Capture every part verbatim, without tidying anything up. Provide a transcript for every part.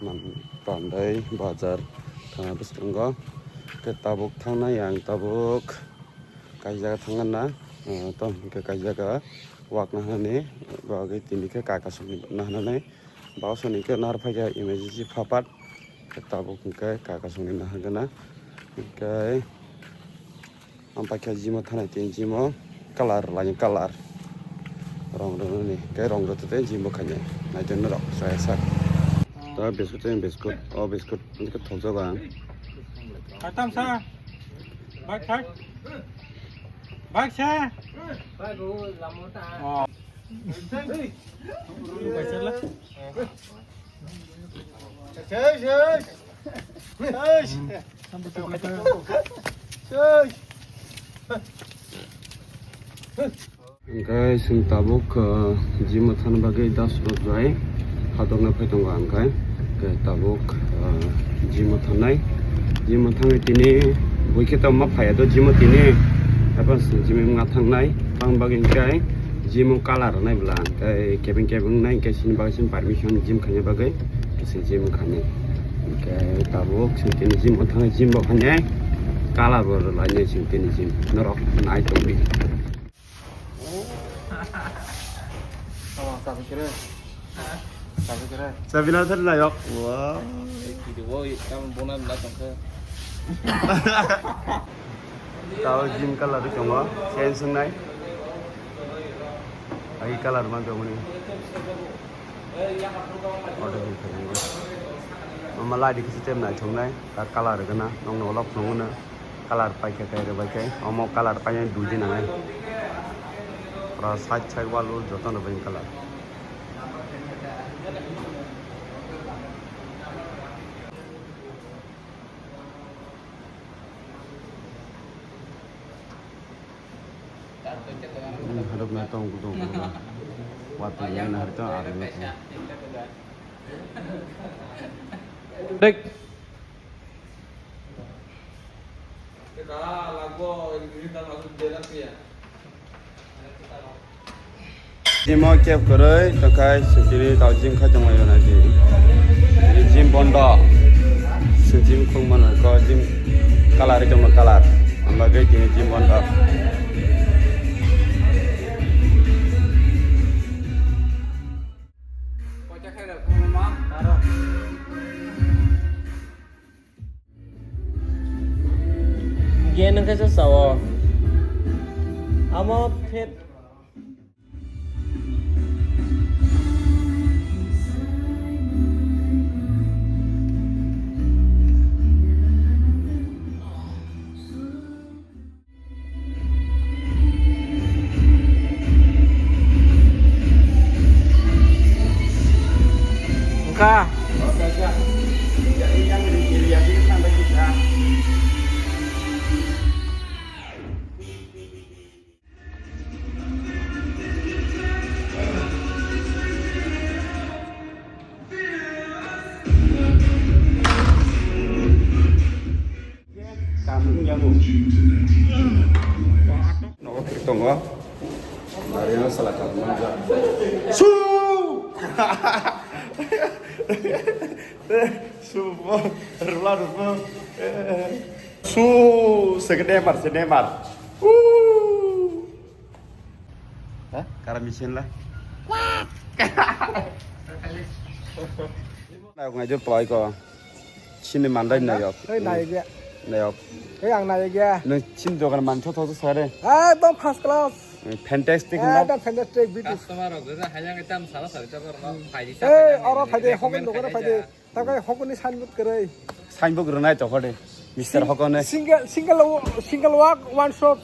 Man pandai bazar thana bwskango. Khe tabuk thangnai ang tabuk kaisa jaga thangna na, eh, tamo hwnkhe kaisa jaga wak naharni bagwi tini khe kaka songni naharnai. Bausa ni khe nahar phaikha emergency phapat. Khe tabuk hwnkhe kaka songni nahargana. Hwnkhe Ang paikha gym o thanai tei gym o colour laini colour. Rong rwnani tei rong rwtwi tei gym o khainai. Naitwi norok chaya sak. Ta biscuit tei biscuit. O biscuit wngkha thokjak ang. Kaitam sa. Bike thai. Bike sa. Bike o lamo ta. Oh. Bike sa la. Hwnkhe chwng tabuk, uh, gym o thana bagwi das rok jai hadokna phai tongo ang khai. Hwnkhe tabuk, uh, gym o thangnai. Gym o thangwi tini buikhe tongma phaiya do gym o tini. Abo se gym wngna thangnai. Tang bagwi hwnkhe gym o colour rwnai bwla, hwnkhe kebeng kebeng wngnai, hwnkhe chini bagwi chini permission gym khaina bagwi kisa gym khainai. Hwnkhe tabuk chwng tini gym o thangwi gym bo khainai, colour bo rwlainai chwng tini gym norok nai tongdi. Sabina thar nayok. Wow. Video bo tamo bona na tongkhe. Tao gym colour ri tongo, change wngnai. Ai colour man tongmani. Order di thango. Mama lai di kisi tem nai thongnai, ta colour gana, nong no lok thongna. Colour paikha kai rwbai kai, omo colour painani dui din nangnai. Pura side side wall o jotono bai colour. Hmm, harap na tong tong tong. Wati na harap tong arap na tong. Dek. Gym o kep kwrwi tongkha, sutini tao gym khai tonglaio na di. Tini gym bondo. Gym khulmano khe gym colour ri tongma colour. Ang bagwi tini gym bondo. Gen wngkha se sao. Amo phet. Wngkha. Nogo thik tongo. Gari no sala kap manja. Su! Su, rula, rula. Su, se Neymar, se Neymar. Woo! Ha? Kara machine la. Nayok nai jor play ko. Chini mandai nayok. Hei, nai gya. Nayok. Hei, ang nai gya. Nang chin dogan man tho tho sare. Ekdom first class. Fantastic no? Ekdom fantastic, beautiful. Customer rok je hayang tam sara sari ta borno. Phaidi sa. Hei, oro phaidi, hokon dogan phaidi. Takai hokoni signboard kwrwi. Signboard rwnai tokho de. Mister Hokone. Single, single, single walk, one shop.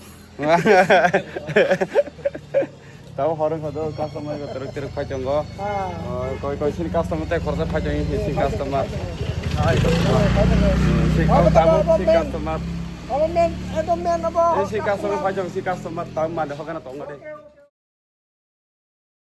Tabo horong khodo customer ko teruk teruk phai tongo. Ah. Oh, koi koi sini customer tei khorsa phai tongo, sini customer. Hai customer. Hmm, si Oh, tabo betul, si betul. Customer. Oh, men, itu men apa? Eh, si customer phai tongo, si customer tabo mande hokana tongo de.